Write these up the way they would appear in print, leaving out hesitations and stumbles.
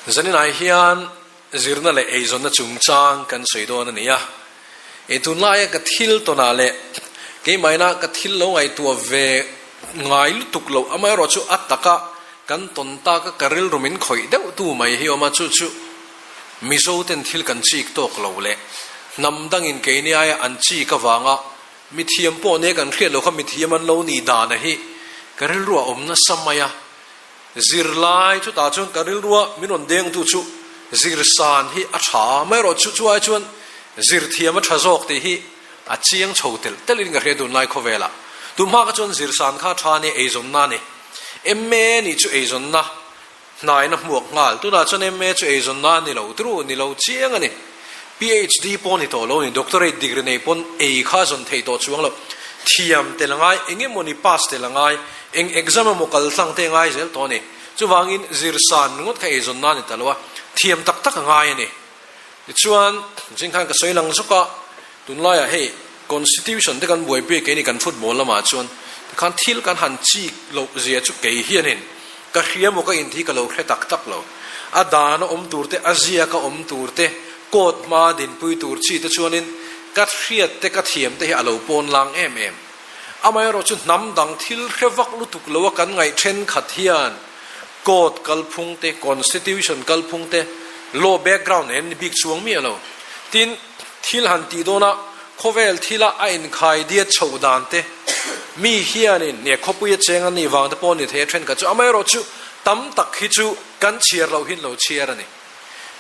Zaninah hian zirna leh eizawnna chungchang kan sawi dawn a ni a. I tunlaia ka thil tawnah leh keimahina ka thil lo ngaihtuah ve ngai lutuk loh amaherawh chu a taka kan tawn taka ka rilru min khawih deuh tu mai hi awm a, chu chu Mizo ten thil kan chik tawk lo leh hnam dangin keini aia an chik avanga mithiam pawh nia kan hriat loh kha mithiam an lo nih dana hi ka rilru a awm nasa mai a. Zirlai chutah chuan ka rilrua min rawn dengtu chu zirsan hi a tha mai erawh chu chuai chuan zirthiam a tha zawk tih hi a chiang chho telh telhin ka hria tunlai khawvelah. Tumhma kha chuan zirsan kha a tha a ni, eizawnna a ni. MA nih chu eizawnna hnaina hmuak nghal. Tunah chuan MA chu eizawnna a ni lo tru, ni lo chiang a ni. PhD pawh ni tawh lo a ni, doctorate degree nei pawn ei kha zawn theih tawh chuang lo. Thiam tel a ngai, eng emaw ni pass tel a ngai. Eng exam emaw kal tlang te ngai zel tawh a ni. Chuvangin zirsan ringawt kha eizawn nan a ni ta lo a, thiam tak tak a ngai a ni. Tichuan, zing khan ka sawi lang zawk a, tunlaiah hei Constitution te kan buaipui a keini kan football lamah chuan tikhan thil kan han chik loh zia chu kei hianin ka hria maw ka inti ka lo hre tak tak lo. A dana awm tur te, a ziaka awm tur te, court hmaa dinpui tur chi te chuanin ka hriat te ka thiam te hi a lo pawn lang em em. Amaherawh chu hnam dang thil hre vak lutuk lo a kan ngaih thenkhat hian Code kalphung te, Constitution kalphung te, Law background em ni bik chuang miah lo. Tin, thil han tih dawn a, khawvel thila a inkhai diat chhoh dan te, mi hianin nge khawpui a cheng an nih vang te pawh ni thei a thenkhat chu. Amaherawh chu tam tak hi chu kan chhiar loh hin lo chhiar a ni.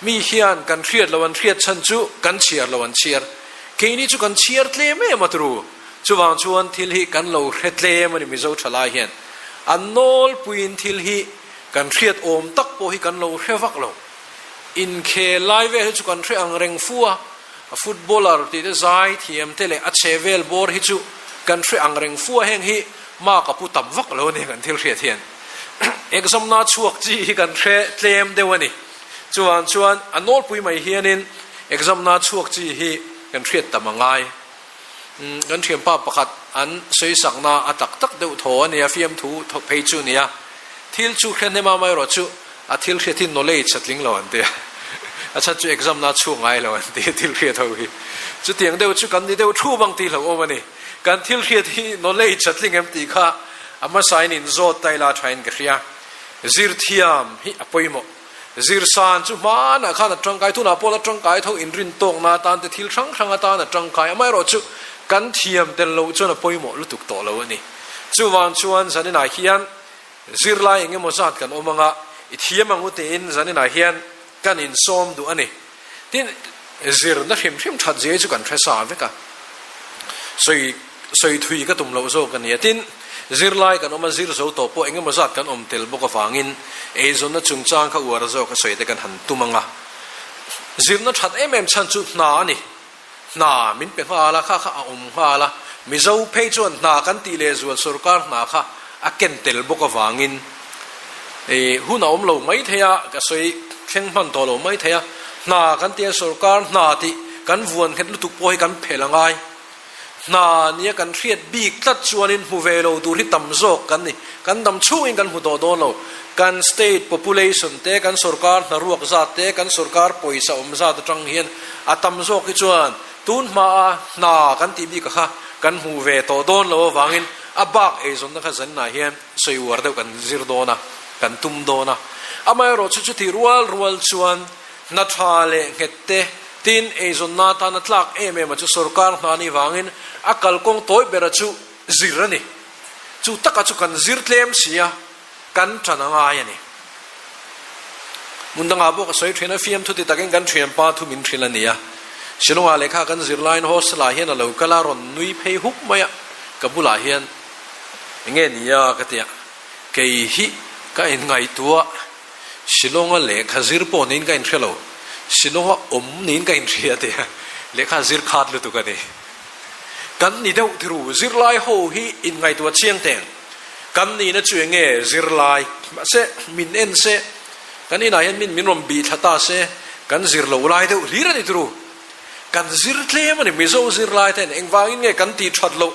Mi hian kan hriat loh an hriat chhan chu kan chhiar loh an chhiar. Keini chu kan chhiar tlem em a turu. Chuvang chuan thil hi kan lo hre tlem a ni Mizo thalai hian. An nawlpuiin thil hi kan hriat awm tak pawh hi kan lo hre vak lo. Inkhel lai vel hi chu kan hre ang reng fu a, a footballer tih te zai thiam te leh a chhe vel bawr hi chu kan hre ang reng fu a, heng hi mark a pu tam vak lo a ni kan thil hriat hian. Exam na chhuak chi hi kan hre tlem deuh a ni. Chuvang chuan a nawlpui mai hianin exam na chhuak chi hi kan hriat tam a ngai. Kan thianpa pakhat an sawisakna a tak tak deuh thaw a nia, fiamthu phei chu a nia. Thil chu hre hnem a, amaherawh chu a thil hriat hi knowledge a tling lo an ti a. A chhan chu exam na chhuak ngai lo an ti a thil hriat ho hi. Chutiang deuh chu kan ni deuh thu bang tih hlauhawm a ni. Kan thil hriat hi knowledge a tling em tih kha a hmasain inzawt ta ila thain ka hria. Zirthiam hi a pawimawh. Zirsan chu hmanah khan a tangkai, tunah pawh la tangkai tho inrin tawkna atan te thil hrang hrang atan a tangkai. Amaherawh chu kan thiam tel loh chuan a pawimawh lutuk tawh lo a ni. Chuvang chuan zaninah hian zirlai eng emaw zat kan awm anga i thiam ang u tiin zaninah hian kan insawm duh a ni. Tin, zirna hrim hrim that zia hi chu kan hre sa vek a, sawi sawi thui ka tum loh zawk a ni a. Tin, zirlai kan awm a, zir zo tawh pawh eng emaw zat kan awm tel bawk avangin eizawnna chungchang kha uar zawk a sawi te kan han tum ang a. Zirna that em em chhan chu hna a ni. Hna min pe nghal a, kha kha a awm nghal a. Mizo phei chuan hna kan tih leh zual sorkar hna kha a ken tel bawk avangin hun a awm lo mai thei a, ka sawi thleng hman tawh lo mai thei a. Hna kan ti a, sorkar hna tih kan vuan nghet lutuk pawh hi kan phelh a ngai. Hna nia kan hriat bik tlat chuanin hmu ve lo tur hi tam zawk kan ni. Kan dam chhungin kan hmu tawh dawn lo. Kan state population te, kan sorkar hnaruak zat te, kan sorkar pawisa awm zat atang hian a tam zawk hi chuan tun hmaa hna kan tih bik a kha kan hmuh ve tawh dawn lo avangin a bak eizawnna kha zaninah hian sawi uar deuh kan zir dawn a, kan tum dawn a. Amaherawhchu chu chuti rual rual chuan hna tha leh nghet te, tin eizawnna atana tlak em em a chu sorkar hna ni vangin a kalkawng tawi bera chu zir a ni. Chu taka chu kan zir tlem si a. Kan ṭan a ngai a ni. Hmun dangah pawh ka sawi ṭhin a, fiamthu ti takin kan ṭhianpa thu min hrilh a ni a. Shillong-ah lehkha kan zir laiin hostel-ah hian a lo kal a, rawn nui phei hup mai a, ka bulah hian enge ni a ka ti a, kei hi ka inngaihtuah, Shillong-a lehkha zir pawh niin ka inhre lo, Shillong-a awm niin ka inhria a ti a, lehkha zir khat lutuk a ni. Kan ni deuh thiru, zirlai ho hi inngaihtuah chiang teng. Kan nihna chu eng nge zirlai? Mahse, min en se, kan inah hian min min rawn bih thla ta se, kan zir lo lai deuh hlir a ni turu. Kan zir tlem a ni, Mizo zirlai ten engvangin nge kan tih that loh?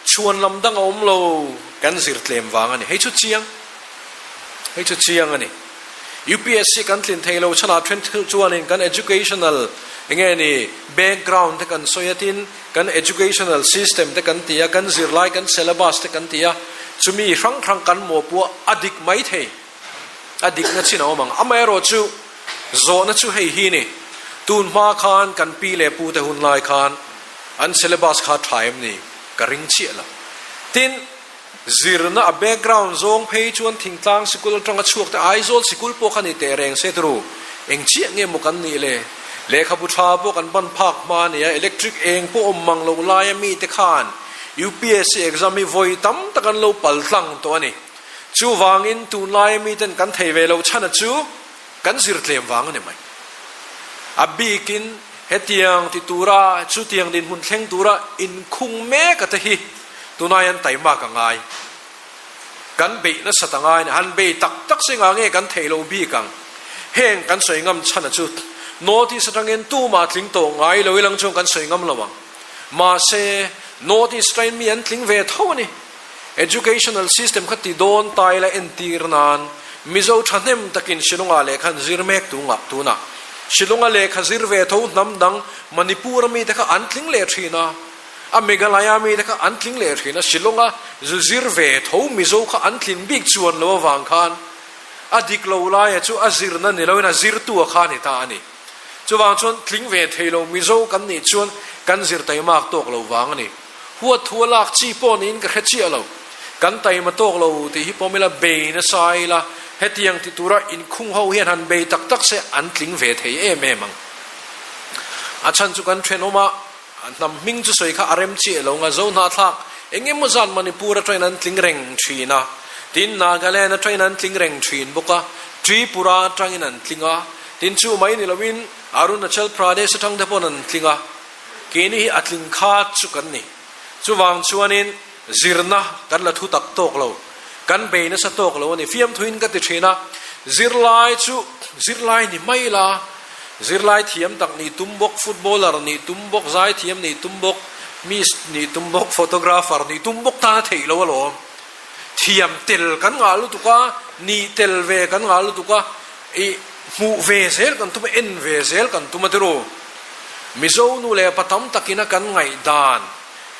Chhuan lam dang a awm lo, kan zir tlem vang a ni. Hei chu chiang, hei chu chiang a ni. UPSC kan tlin thei lo chhanah then chuanin kan educational enge ni background te kan sawi a tin kan educational system te kan ti a, kan zirlai kan syllabus te kan ti a, chumi hrang hrang kan mawhpuah a dik mai thei. A dikna chin a awm ang. Amaherawhchu zawhna chu hei hi ni, tun hma khan kan pi leh pu te hun lai khan an syllabus kha tha em ni? Ka ring chiah lo. Tin, zirna a background zawng phei chuan thingtlang sikul atanga chhuak te Aizawl sikul pawh kha ni teh reng se turu eng chiah nge maw kan nih le? Lehkhabu tha pawh kan ban phak hma a nia, electric eng pawh awm mang loh laia mite khan UPSC exam hi vawi tam tak an lo pal tlang tawh a ni. Chuvangin tunlaia miten kan thei ve loh chhana chu kan zir tlem vang a ni mai. A bikin hetiang ti tura chutiang dinhmun thleng tura inkhung mek a te hi tunai an taimak a ngai. Kan beih nasat a ngai a ni. Han bei tak tak se ngah nge kan theih loh bik ang. Heng kan sawi ngam chhana chu North East atangin tumah tling tawh ngai lo ilang chuan kan sawi ngam lo ang. Mahse North East atangin mi an tling ve tho a ni. Educational system kha ti dawn ta ila entir nan Mizo thahnem takin Shillong-ah lehkha an zir mek tungah tunah Shillong-a lehkha zir ve tho hnam dang Manipur-a mite kha an tling leh thin a, a Meghalaya mite kha an tling leh thin a, Shillong-a zu zir ve tho Mizo kha an tlin bik chuan lo avang khan a dik lo laia chu a zirna ni loin a zirtu a kha ni ta a ni. Chuvang chuan tling ve thei lo Mizo kan nih chuan kan zir taimak tawk lo vang a ni. Huat thu a lak chi pawh niin ka hre chiah lo. Kan taima tawk lo tih hi pawm ila bei nasa ila hetiang ti tura inkhung ho hian han bei tak tak se an tling ve thei em em ang. A chhan chu kan thenawm a, hnam hming chu sawi kha a rem chiah lo nga zo hnahthlak eng emaw zan Manipur atangin an tling reng thin a, tin Nagaland atangin an tling reng thin bawk a, Tripura atangin an tling a, tin chu mai ni loin Arunachal Pradesh atang te pawn an tling a. Keini hi a tling kha chu kan ni. Chuvang chuanin zirna kan la thu tak tawk lo, kan bei nasa tawk lo a ni. Fiamthuin ka ti thin a, zirlai chu zirlai ni mai la, zirlai thiam tak nih tum bawk, footballer nih tum bawk, zaithiam nih tum bawk, miss nih tum bawk, photographer nih tum bawk tan a theih lo alawm. Thiam tel kan ngah lutuk a, nih tel ve kan ngah lutuk a, ih hmuh ve zel kan tum a, en ve zel kan tum a ti ru. Mizo nu leh pa tam takin a kan ngaihdan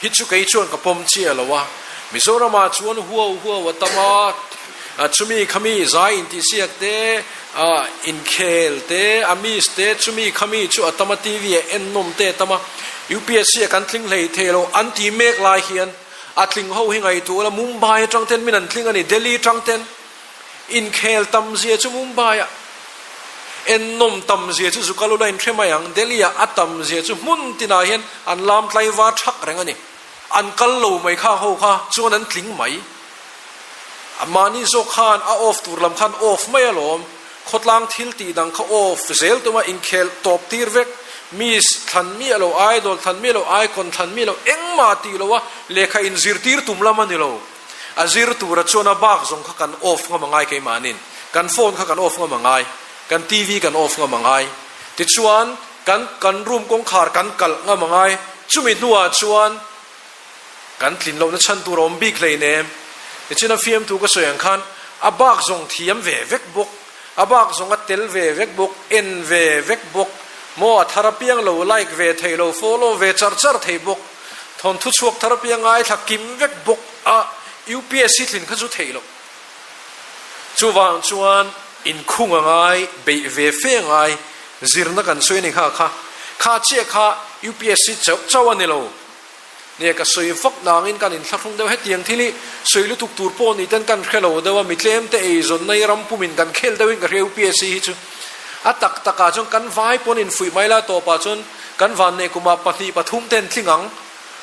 hi chu kei chuan ka pawm chiah lo a, Mizoramah chuan huau huau a tam a, chumi khami zai intihsiak te, inkhel te, a miss te, chumi khami chu a tam a, TV ah ennawm te a tam a, UPSC ah kan tling hlei thei lo an ti mek lai hian a tling ho hi ngaihtuah la, Mumbai atang ten min an tling a ni, Delhi atang ten. Inkhel tam zia chu Mumbai-ah, ennawm tam zia chu Zukalula in hre mai ang, Delhi-ah a tam zia chu hmun tinah hian an lam tlaivar thak reng a ni. An kal lo mai kha ho kha chuan an tling mai. Mahni zawk khan a off tur lam khan off mai alawm. Khawtlang thil tih dang kha off zel tuma inkhel tawp tir vek. Miss thlan miah lo, idol thlan miah lo, icon thlan miah lo, engmah tih loa lehkha inzirtir tum lam a ni lo. A zir tura chuan a bak zawng kha kan off ngam a ngai keimahnin. Kan phone kha kan off ngam a ngai. Kan TV kan off ngam a ngai. Tichuan, kan kan room kawngkhar kan kalh ngam a ngai. Chumi hnuah chuan kan tlin lohna chhan tur a awm bik hleinem. Tichin a fiamtu ka sawi ang khan a bak zawng thiam ve vek bawk, a bak zawng a tel ve vek bawk, en ve vek bawk, maw a thar apiang lo like ve thei lo, follow ve char char thei bawk. Thawnthu chhuak thar apiang ngaithla kim vek bawk a, UPSC tlin kha chu theih loh. Chuvang chuan inkhung a ngai, beih ve fe a ngai, zirna kan sawi a ni kha kha. Kha chiah kha UPSC chauh chauh a ni lo. Nia ka sawi vak nangin kan inthlahrung deuh hetiang thil hi sawi lutuk tur pawh ni ten kan hre lo deuh a, mi tlem te eizawn nei ram pumin kan khel deuhin ka hria UPSC hi chu. A tak takah chuan kan vai pawn infuih mai la tawpah chuan Kan vanneih kumah pahnih pathum ten tling ang.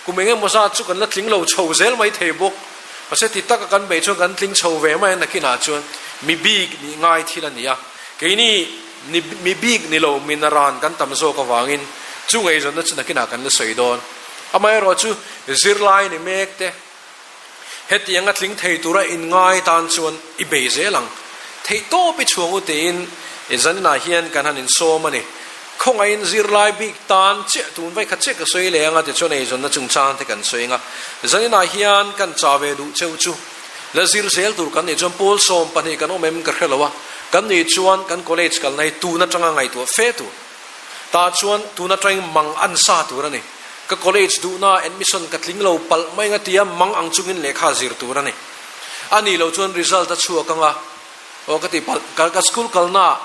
Kum eng emaw zat chu kan la tling lo chho zel mai thei bawk. Mahse ti taka kan beih chuan kan tling chho ve mai a nakinah chuan mi bik nih ngai thil a ni a. Keini ni mi bik ni lo mi naran kan tam zawk avangin chu ngaihzawnna chu nakinah kan la sawi dawn. Amaherawh chu zirlai ni mek te. Hetiang a tling thei tura inngai tan chuan i bei zel ang. Theih tawp i chhuang u tiin i zaninah hian kan han insawm a ni. Khawngaihin zirlai bik tan chiah tun vai khat chiah ka sawi leh anga tichuan eizawnna chungchang te kan sawi anga zaninah hian kan cha ve duh cheu chu la zir zel tur kan nih chuan pawl 12 kan awm em ka hre lo a. Kan nih chuan kan college kalna hi tun atanga ngaihtuah fe tur. Tah chuan tun atangin mang an sa tur a ni. Ka college duhna admission ka tling lo palh mai anga tia mang ang chungin lehkha zir tur a ni. A nih loh chuan result a chhuak anga aw ka ti palh ka ka school kalna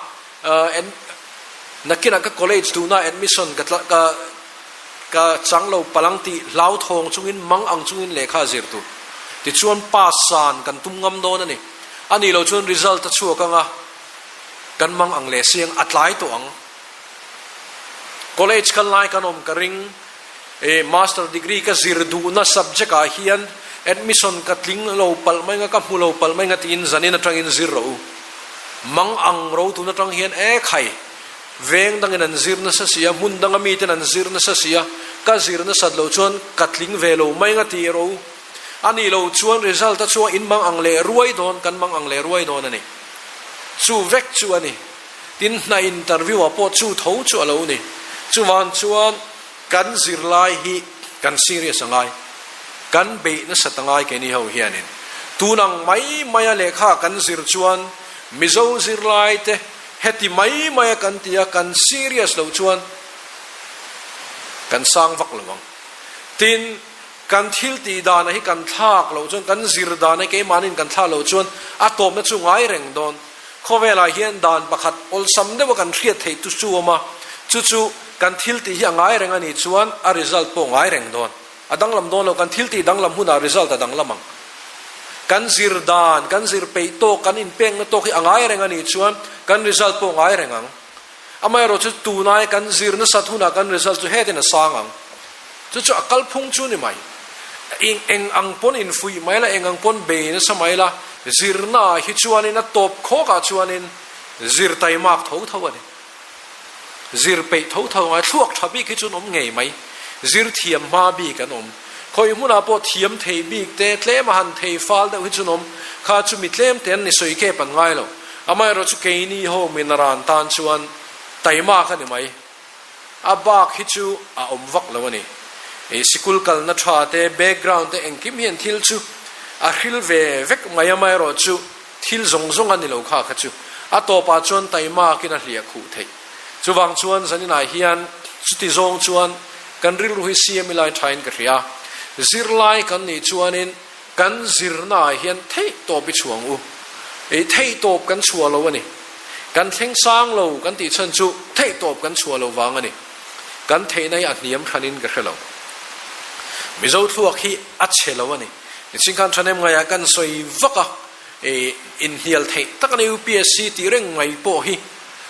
nakinah ka college duhna admission ka ka Ka chang lo palang tih hlauthawng chungin mang ang chungin lehkha a zir tur. Tichuan pass san kan tum ngam dawn a ni. A nih loh chuan result a chhuak anga kan mang ang leh siang a tlai tawh ang. College kal lai kan awm ka ring e master degree ka zir duhna subject ah hian admission ka tling lo palh mai nga ka hmu lo palh mai nga tiin zanin atangin zir rawh u. Mang ang ro tun atang hian e khai. Veng dangin an zir nasa si a, hmun danga miten an zir nasa si a, ka zir nasat loh chuan ka tling ve lo mai nga tih ro. A nih loh chuan result a chuang in mang ang leh ruai dawn, kan mang ang leh ruai dawn a ni. Chu vek chu a ni. Tin, hna interview ah pawh chu tho chu a lo ni. Chuvang chuan kan zirlai hi kan serious a ngai, kan beih nasat a ngai keini ho hianin. Tun ang mai maia lehkha kan zir chuan Mizo zirlai te Heti mai maia kan ti a, kan serious loh chuan kan sang vak lo ang. Tin, kan thil tih dana hi kan thlak loh chuan, kan zir dana hi keimahniin kan thlak loh chuan a tawpna chu ngai reng dawn. Khawvelah hian dan pakhat awlsam deuha kan hriat theih tu chu awm a, chu chu kan thil tih hi a ngai reng a nih chuan a result pawh ngai reng dawn. A danglam dawn lo, kan thil tih danglam hunah result a danglam ang. Kan zir dan, kan zir peih tawk, kan inpekna tawk hi a ngai reng a nih chuan kan result pawh ngai reng ang. Amaherawh chu tunai kan zir nasat hunah kan result chu hetin a sang ang. Chu chu a kalphung chu ni mai. Eng eng ang pawn infuih mai la, eng ang pawn bei nasa mai la, zirnaah hi chuanin a tawp khawkah chuanin zir taimak tho tho a ni. Zir peih tho tho ngai thluak tha bik hi chu an awm ngei mai. Zir thiam hma bik an awm. Khawi hmunah pawh thiam thei bik te tlem a han thei fal deuh hi chu an awm. Kha chu mi tlem te an ni sawi kep an ngai lo. Amaherawh chu keini ho min ran tan chuan taimak a ni mai. A bak hi chu a awm vak lo a ni. I sikul kalna tha te, background te engkim hian thil chu a hril ve vek mai. Amaherawh chu Thil zawng zawng a ni lo kha kha chu a tawpah chuan taimakin a hliah khuh theih. Chuvang chuan zaninah hian chuti zawng chuan kan rilru hi siam ilai thain ka hria. Zirlai kan nih chuanin kan zirnaah hian theih tawp i chhuang u. Ei theih tawp kan chhuah lo a ni. Kan thleng sang lo kan tih chhan chu theih tawp kan chhuah lo vang a ni. Kan theihna hi a hniam hranin ka hre lo. Mizo thluak hi a chhe lo a ni. Nichhin khan thahnem ngaiah kan sawi vak a, i inhnial theih tak a ni UPSC tih reng mai pawh hi.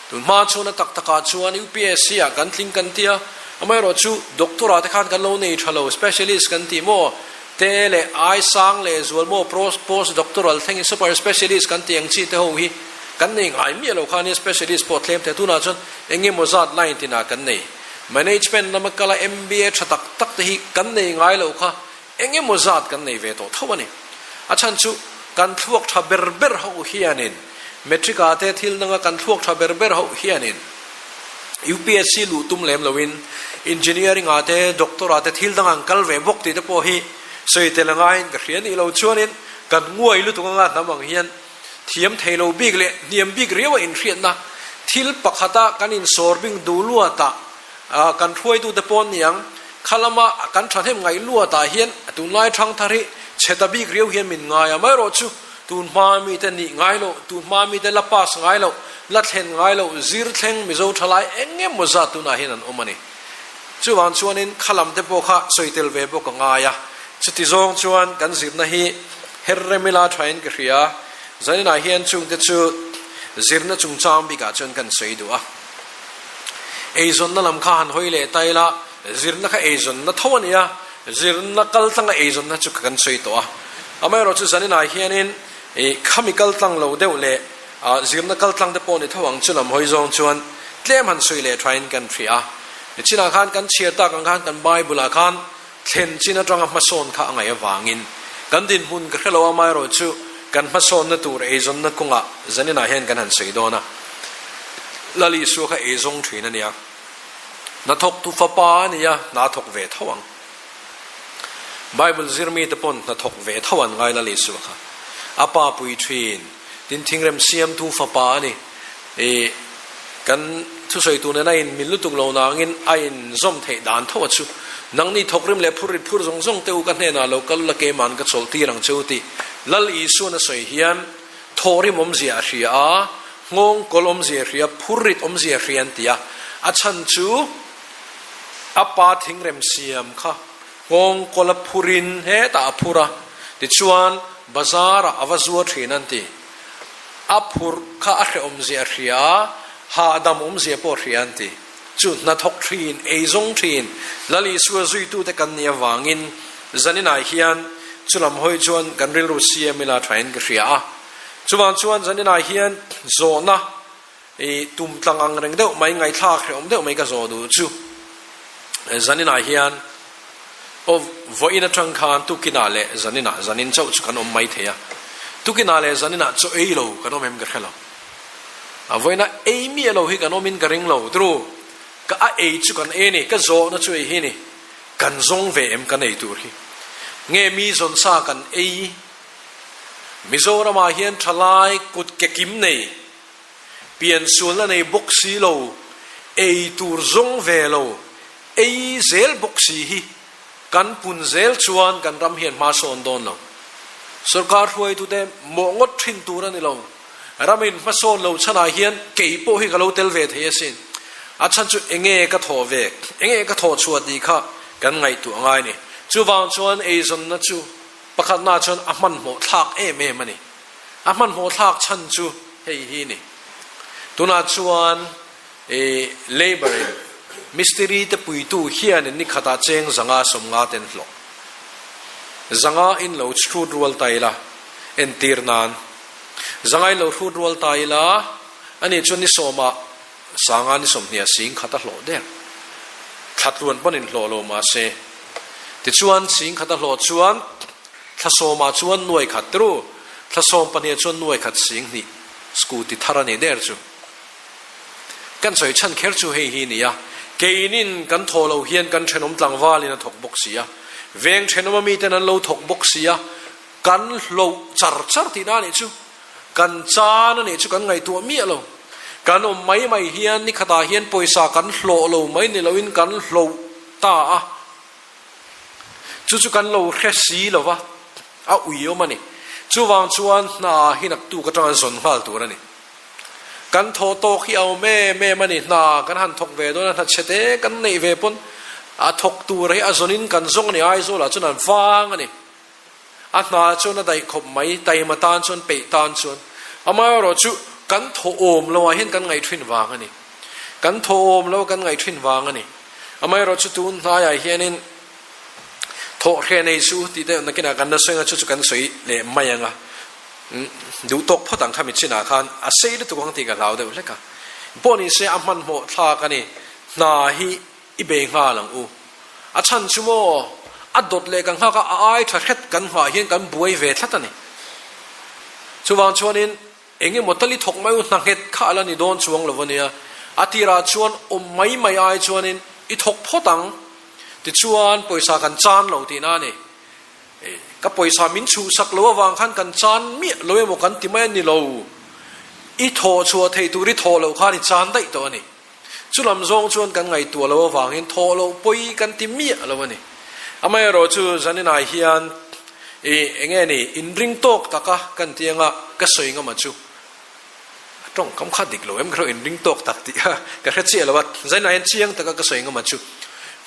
Tun hma chuan a tak takah chuan UPSC ah kan tling kan ti a, amaherawh chu doctor ah te khan kan lo nei tha lo, specialist kan tih maw te leh ai sang leh zual maw post doctoral thlengin super specialist kan tih ang chi te ho hi kan nei ngai miah lo kha nia specialist pawh tlem thei tunah chuan eng emaw zat line tinah kan nei. Management lama kala MBA tha tak tak te hi kan nei ngai lo kha. Eng emaw zat kan nei ve tawh tho a ni. A chhan chu kan thluak tha ber ber ho hianin Matric ah te thil danga kan thluak tha ber ber ho hianin UPSC luh tum lem loin Engineering ah te Doctor ah te thil danga an kal ve bawk tih te pawh hi sawi tel a ngaiin ka hria nih lo chuanin kan nguai lutuk anga hnam ang hian thiam thei lo bik leh hniam bik riau a inhriatna thil pakhata kan insawr bing duh luatah Kan hruaitute pawh an ni ang. Kha lama kan thahnem ngaih luatah hian tunlai thangthar hi chhe ta bik riau hian min ngai a. Amaherawh chu tun hma mite nih ngai loh, tun hma mite la pass ngai loh, la thlen ngai loh, zir thleng Mizo thalai eng emaw zat tunah hian an awm a ni. Chuvang chuanin kha lam te pawh kha sawi tel ve bawk a ngai a. Chuti zawng chuan kan zirna hi her rem ila thain ka hria. Zaninah hian chungte chu zirna chungchang bikah chuan kan sawi duh a. Eizawnna lam kha han hawi leh ta ila, zirna kha eizawnna tho a ni a, zirna kal tlanga eizawnna chu kan sawi tawh a. Amaherawh chu zaninah hianin ih khami kal tlang lo deuh leh zirna kal tlang te pawh ni tho ang chu lam hawi zawng chuan tlem han sawi leh thain kan hria a. Nichinah khan kan chhiar tak ang khan kan Bible-ah khan Thlen chin atanga hmasawn kha a ngaih avangin kan dinhmun ka hre lo a, amaherawh chu kan hmasawnna tur eizawnna kawngah zaninah hian kan han sawi dawn a. Lal Isua kha eizawng thin a nia, hnathawktu fapa a nia, hna thawk ve tho ang. Bible zir mite pawn hnathawk ve tho an ngai Lal Isua kha. A pa pui thin, tin thingrem siamtu fapa a ni. I kan thusawi tur nen a in mil lutuk lo nangin a in zawm theih dan tho a chu. Nangni thawkrim leh phur rit phur zawng zawng te u ka hnenah lo kal ula keima'n ka chawlh tir ang che u tih Lal Isua'n a sawi hian thawhrim awmzia a hria a, nghawng kawl awmzia a hria, phur rit awmzia a hria an ti a. A chhan chu a pa thingrem siam kha nghawng kawl a phurin hetah a phur a, tichuan bazar ah a va zuar thin an ti. A phurh kha a hrehawmzia a hria a, hahdam awmzia pawh a hria an ti. Chu hnathawk thin, eizawng thin, Lal Isua zuitute kan nih avangin zaninah hian chulam hawi chuan kan rilru siam ila thain ka hria a. Chuvang chuan zaninah hian zawhna i tum tlang ang reng deuh mai, ngaihthlak hrehawm deuh mai ka zawh duh chu zaninah hian aw vawiin atang khan tukinah leh zaninah zanin chauh chu kan awm mai thei a, tukinah leh zaninah chaw ei lo kan awm em ka hre lo. A vawiina ei miah lo hi kan awmin ka ring lo tru, ka a ei chu kan ei a ni, ka zawhna chu ei hi a ni, kan zawng ve em kan ei tur hi, nge mi zawn sa kan ei, Mizoramah hian thalai kut ke kim nei, Piansualna nei bawk si lo, ei tur zawng ve lo, ei zel bawk si hi kan pun zel chuan kan ram hian hma sawn dawn lo. Sorkar hruaitute mawh ngawt thin tur a ni lo. Ramin hmasawn lo chhanah hian kei pawh hi ka lo tel ve thei asin. A chhan chu enge ka thawh ve, enge ka thawh chhuah tih kha kan ngaihtuah ngai a ni. Chuvang chuan eizawnna chu pakhatnaah chuan a hmanhmawh thlak em em a ni. A hmanhmawh thlak chhan chu hei hi ni. Tunah chuan i labour in mistiri te puitu hianin ni khatah cheng zanga 50 ten hlawh. Zanga in lo hrut rual ta ila, entir nan. Zanga in lo hrut rual ta ila, ani chuan ni sawmah sanga ni 20 sing khat a hlawh der. Thlatluan pawn in hlawh lo mahse. Tichuan sing khat a hlawh chuan Thla sawmah chuan nuai khat ru, thla sawm pahniah chuan nuai khat 2000 scooty thar a ni der chu. Kan sawi chhan kher chu hei hi nia, keinin kan thaw lo hian kan thenawm tlangvalin a thawk bawk si a, veng thenawm a miten an lo thawk bawk si a, kan hloh char char tihna a nih chu, kan chan a nih chu kan ngaihtuah miah lo. Kan awm mai mai hian ni khatah hian pawisa kan hlawh lo mai ni loin kan hloh ta a. Chu chu kan lo hre si lo va, a ui awm a ni. Chuvang chuan hna hi naktuk atanga zawn nghal tur a ni. Kan thawh tawk hi a awm em em a ni. Hna kan han thawk ve dawn a, hna chhe te kan neih ve pawn a thawk tur hi a zawnin kan zawng a ni. Aizawlah chuan an vang a ni. A hna chuan a daih khawp mai, taima tan chuan, peih tan chuan. Amaherawh chu kan thaw awm lo ah hian kan ngaih thin vang a ni. Kan thaw awm lo kan ngaih thin vang a ni. Amaherawh chu tun hnaiah hianin thawh hre nei chu tih deuh nakinah kan la sawi ang a, chu chu kan sawi leh mai ang a. Duh tawk phawt ang kha mi chinah khan a sei lutuk ang tih ka hlau deuh hlek a. Pawh ni se a hmanhmawh thlak a ni. Hna hi I bei nghal ang u. A chhan chu maw, a dawt leh kan nghak a, a ai tha hret kan nghah hian kan buai ve tlat a ni. Chuvang chuanin eng emaw tali thawk mai u hna nghet kha a la ni dawn chuang lo a nia. A tirah chuan awm mai mai ai chuanin i thawk phawt ang, tichuan pawisa kan chan lo tihna a ni. Ka pawisa min chhuhsak lo avang khan kan chan miah lo emaw kan ti mai a ni lo. I thawh chhuah theih tur i thawh loh khan i chan daih tawh a ni. Chu lam zawng chuan kan ngaihtuah lo avangin thawh loh pawi kan ti miah lo a ni. Amaherawh chu zaninah hian i eng nge ni inring tawk taka kan ti anga ka sawi ngam a chu a tawngkam kha dik lo em ka hre inring tawk tak tih kha ka hre chiah lo a, zaninah hian chiang taka ka sawi ngam a chu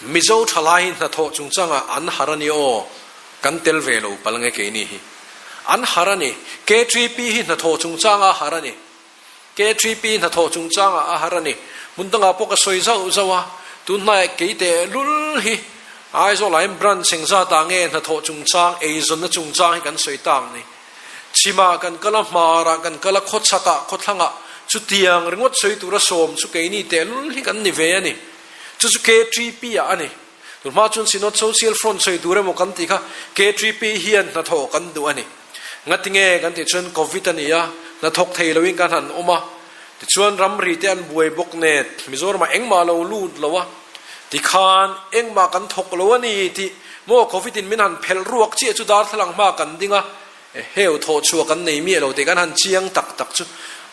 Mizo thalai hi hnathawh chungchangah an har a ni aw, kan tel ve lo palh nge keini hi an har a ni, KTP hi hnathawh chungchangah a har a ni. KTP hnathawh chungchangah a har a ni. Hmun dangah pawh ka sawi zauh zauh a, tun hnaiah kei teh lul hi Aizawl ah hian branch eng zatah nge hnathawh chungchang, eizawnna chungchang hi kan sawi tak ni. Chhimah kan kal a, hmarah kan kal a, khawchhakah, khawthlangah chutiang ringawt sawi tura sawm chu keini teh lul hi kan ni ve a ni. Chu chu KTP ah a ni. Tun hma chuan Synod Social Front sawi tur emaw kan tih kha KTP hian hnathawh kan duh a ni. Ngatinge kan tih chuan Covid a ni a, hnathawk thei loin kan han awm a, tichuan ramri te an buai bawk nen Mizoramah engmah lo lut lo a, tikhan engmah kan thawk lo a ni tih maw Covid in min han phelh ruak chiah chu darthlalang hma kan ding a, heu thawh chhuah kan nei miah lo tih kan han chiang tak tak chu.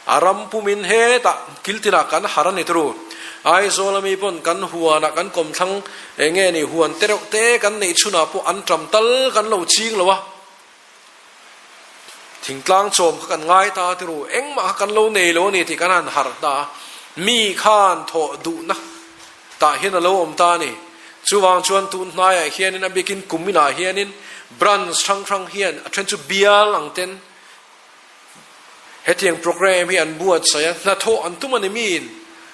A ram pumin hetah kiltinah kan har a ni turu. Aizawl ami pawn kan huanah kan kawmthlang eng nge ni huan te reuh te kan neih chhunah pawh an ṭam tal kan lo ching lo a. Thingtlang chawm kha kan ngai ta turu. Engmah kha kan lo nei lo a ni tih kan han harh ta a. Mi khan thawh duhna tah hian a lo awm ta a ni. Chuvang chuan tun hnaiah hianin a bikin kum inah hianin branch hrang hrang hian a then chu bial ang ten Hetiang programme hi an buatsaih a, hnathawh an tum a ni miin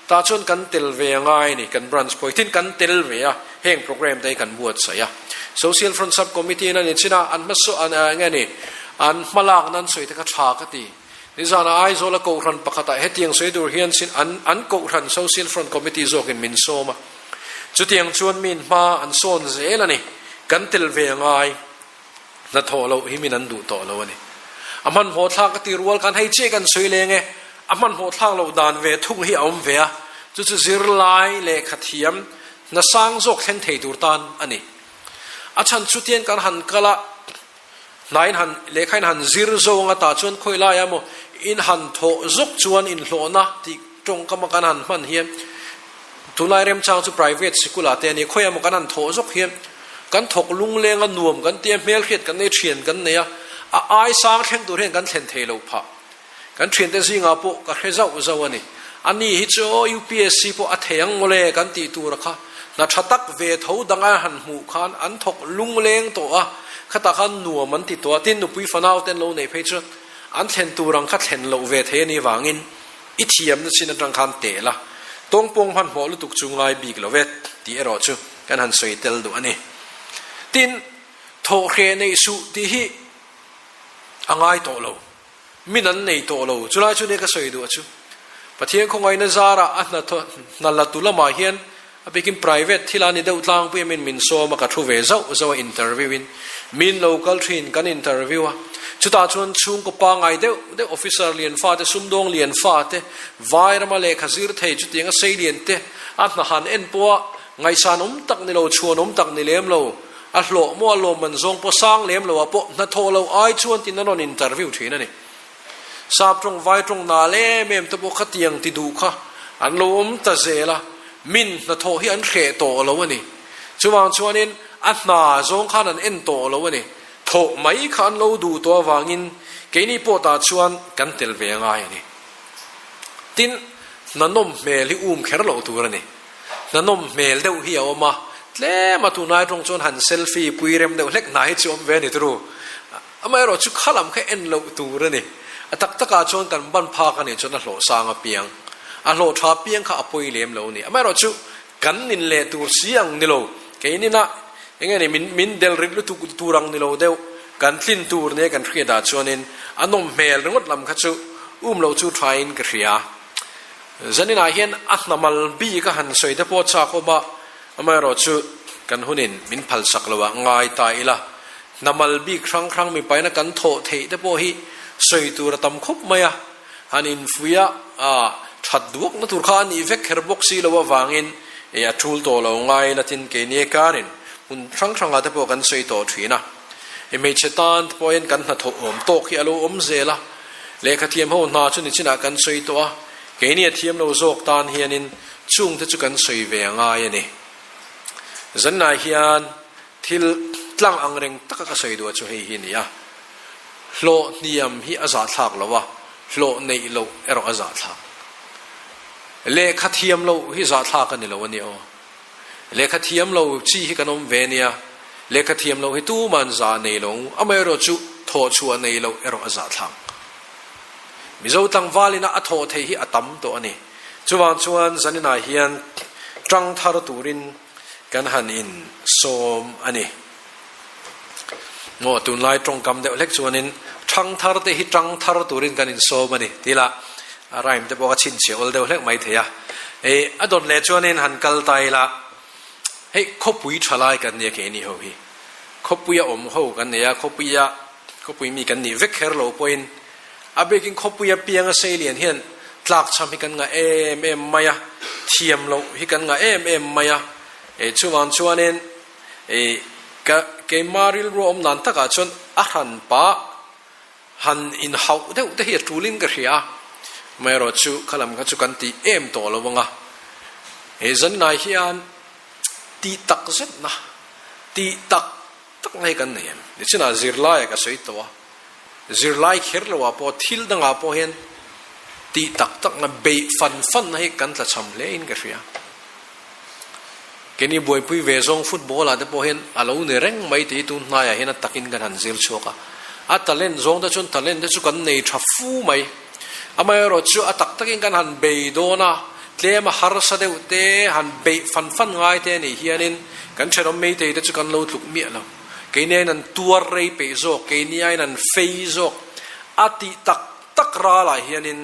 tah chuan kan tel ve a ngai a ni, kan branch pawh hi tin kan tel ve a, heng programme te hi kan buatsaih a. Social Front Sub Committee in a ni chin a, an hmasaw an eng nge ni, an hmalakna an sawi te kha tha ka ti. Nizanah Aizawl a kohhran pakhatah hetiang sawi tur hian sin an an kohhran Social Front Committee zawkin min sawm a, chutiang chuan miin hma an sawn zel a ni, kan tel ve a ngai. Hnathawh loh hi min an duh tawh lo a ni. A hmanhmawh thlak a ti rual khan hei chiah kan sawi leng e, a hmanhmawh thlak loh dan ve thung hi a awm ve a, chu chu zirlai lehkha thiam hna sang zawk thleng thei tur tan a ni. A chhan chutiang kan han kal a, hnain han lehkha in han zir zawng a tah chuan khawi laia maw in han thawh zawk chuan inhlawhna tih tawngkam a kan han hman hian Tunlai remchang chu private sikul ah te a ni. Khawiah maw kan han thawh zawk hian kan thawk lungleng a nuam kan tia hmelhriat kan nei thian kan nei a, a ai sang thleng tur hian kan thlen thei lo phah. Kan thiante zingah pawh ka hre zauh zauh a ni. A ni hi chu aw UPSC pawh a thei ang mawle kan tih tur a kha hna tha tak ve tho dang a han hmuh khan an thawk lungleng tawh a, khatah khan nuam an ti tawh a, tin nupui fanau te an lo neih phei chuan an thlen tur ang kha thlen loh ve thei a nih vangin I thiamna chin atang khan teh la, tawngpawng hmanhmawh lutuk chu ngai bik lo ve tih erawh chu kan han sawi tel duh a ni. Tin, thawhhreh neih suh tih hi a ngai tawh lo, min an nei tawh lo. Chulai chu nia ka sawi duh a chu. Pathian khawngaihna zarah a hna la tu lamah hian A bikin private thil a ni deuh tlangpui a min min sawm a ka thu ve zauh zauh a interview in min lo kal thin kan interview a chutah chuan chhungkaw pangai deuh deuh officer lian fa te sumdawng lian fa te vai rama lehkha zir thei chutiang a sei lian te a hna han en pawh a ngaihsan awm tak ni lo chhuan awm tak ni lem lo a hlawh maw a lawmman zawng pawh sang lem lo ah pawh hnathawh lo ai chuan tin an rawn interview thin a ni. Sap tawng vai tawng nal em em te pawh khatiang ti duh kha an lo awm ta zel a, min hnathawh hi an hreh tawh lo a ni. Chuvang chuanin a hna zawng khan an en tawh lo a ni. Thawh mai kha an lo duh tawh avangin keini pawh tah chuan kan tel ve a ngai a ni. Tin, hna nawm hmel hi um kher loh tur a ni. Hna nawm hmel deuh hi a awm a, tlem a tunlai tawng chuan han selfie pui rem deuh hlek hna hi chu awm ve a ni turu. Amaherawh chu kha lam kha en loh tur a ni. A tak takah chuan kan ban phak a nih chuan a hlawh sang apiang, a hlawh tha apiang kha a pawi lem lo a ni. Amaherawh chu kan nin leh tur si ang ni lo, keinina eng nge ni min min del rit lutuk tur ang ni lo deuh, kan tlin tur nia kan hriat ah chuanin a nawm hmel ringawt lam kha chu um loh chu thain ka hria. Zaninah hian a hnamal bik a han sawi te pawh a chak awm a, amaherawh chu kan hunin min phalsak lo ah ngai ta ila. Hnamal bik hrang hrang mipaina kan thawh theih te pawh hi sawi tur a tam khawp mai a, han infuih a, a that duakna tur kha a nih vek kher bawk si lo avangin a tul tawh lo ngai latin keini karin hmun hrang hrangah te pawh kan sawi tawh thin a. Hmeichhe tan te pawhin kan hnathawh awm tawk hi a lo awm zel a, lehkha thiam ho hna chu nichinah kan sawi tawh a, keini a thiam lo zawk tan hianin chungte chu kan sawi ve a ngai a ni. Zanah hian Thil tlang ang reng taka ka sawi duh a chu hei hi a ni a, hlawh hniam hi a zahthlak lo a, hlawh neih loh erawh a zahthlak. Lehkha thiam loh hi zahthlak a ni lo a nia aw. Lehkha thiam lo chi hi kan awm ve a nia, lehkha thiam loh hi tuman zah nei lo ang, amaherawh chu thawh chhuah nei loh erawh a zahthlak. Mizo tlangvalina a thawh theih hi a tam tawh a ni. Chuvang chuan zaninah hian tang thar turin Kan han in sawm a ni. Maw tunlai tawngkam deuh hlek chuanin thangthar te hi tang thar turin kan in sawm a ni tih lah a rhyme te pawh ka chhinchhiah awl deuh hlek mai thei a. Hei a dawt leh chuanin han kal ta ila hei khawpui tha lai kan nia keini ho hi. Khawpuia awm ho kan nei a, khawpuia khawpui mi kan nih vek kher lo pawhin A bikin khawpuia pianga seilian hian tlakchham hi kan ngah em em mai a, thiam loh hi kan ngah em em mai a. E chuvang chuanin e ka keima rilru awm dan takah chuan a hran pah han inhauh deuh te hi a tulin ka hria a. Amaherawhchu kha lam kha chu kan tih em tawh lo ang a, he zanlai hian tih tak zetna, tih tak tak na hi kan nei em? Nichinah zirlaiah ka sawi tawh a, zirlai kher loah pawh thil dangah pawh hian tih tak takna, beih fan fanna hi kan tlachham hle in ka hria. Keini buaipui ve zawng football ah te pawh hian a lo ni reng mai tih hi tun hnaiah hian a takin kan han zir chhuak a. A talent zawng te chuan talent te chu kan nei tha fu mai. Amaherawh chu a tak takin kan han bei dawn a, tlem a harsa deuh te, han beih fan fan ngai te anih hianin kan thenawm meitei te chu kan lo tluk miah lo. Keini aiin an tuar rei peih zawk, keini aiin an fei zawk. A tih tak tak ralah hianin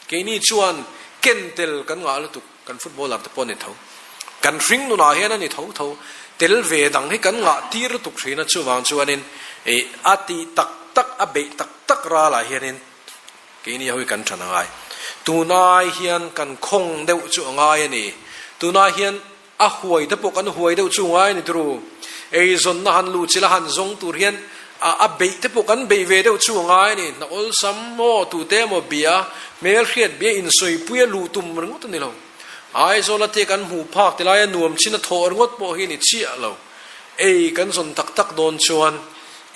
Keini chuan ken tel kan ngah lutuk, kan footballer te pawh a ni tho. Kan hring nunah hian a ni tho tho. Tel ve dang hi kan ngah tir lutuk thin a, chuvang chuanin ih a tih tak tak, a beih tak tak ralah hianin keini ho hi kan than a ngai. Tunai hian kan khawng deuh chu a ngai a ni. Tunai hian A huai te pawh kan huai deuh chu ngai a ni turu. Eizawnna han luh chilh a han zawng tur hian a a beih te pawh kan beih ve deuh chu ngai a ni. Hna awlsam maw tute emaw bia, hmel hriat bia insawipuia luh tum ringawt a ni lo. Aizawl atia kan hmuh phak ti laia nuam chin a thawh ringawt pawh hi ni chiah lo. Ei kan zawn tak tak dawn chuan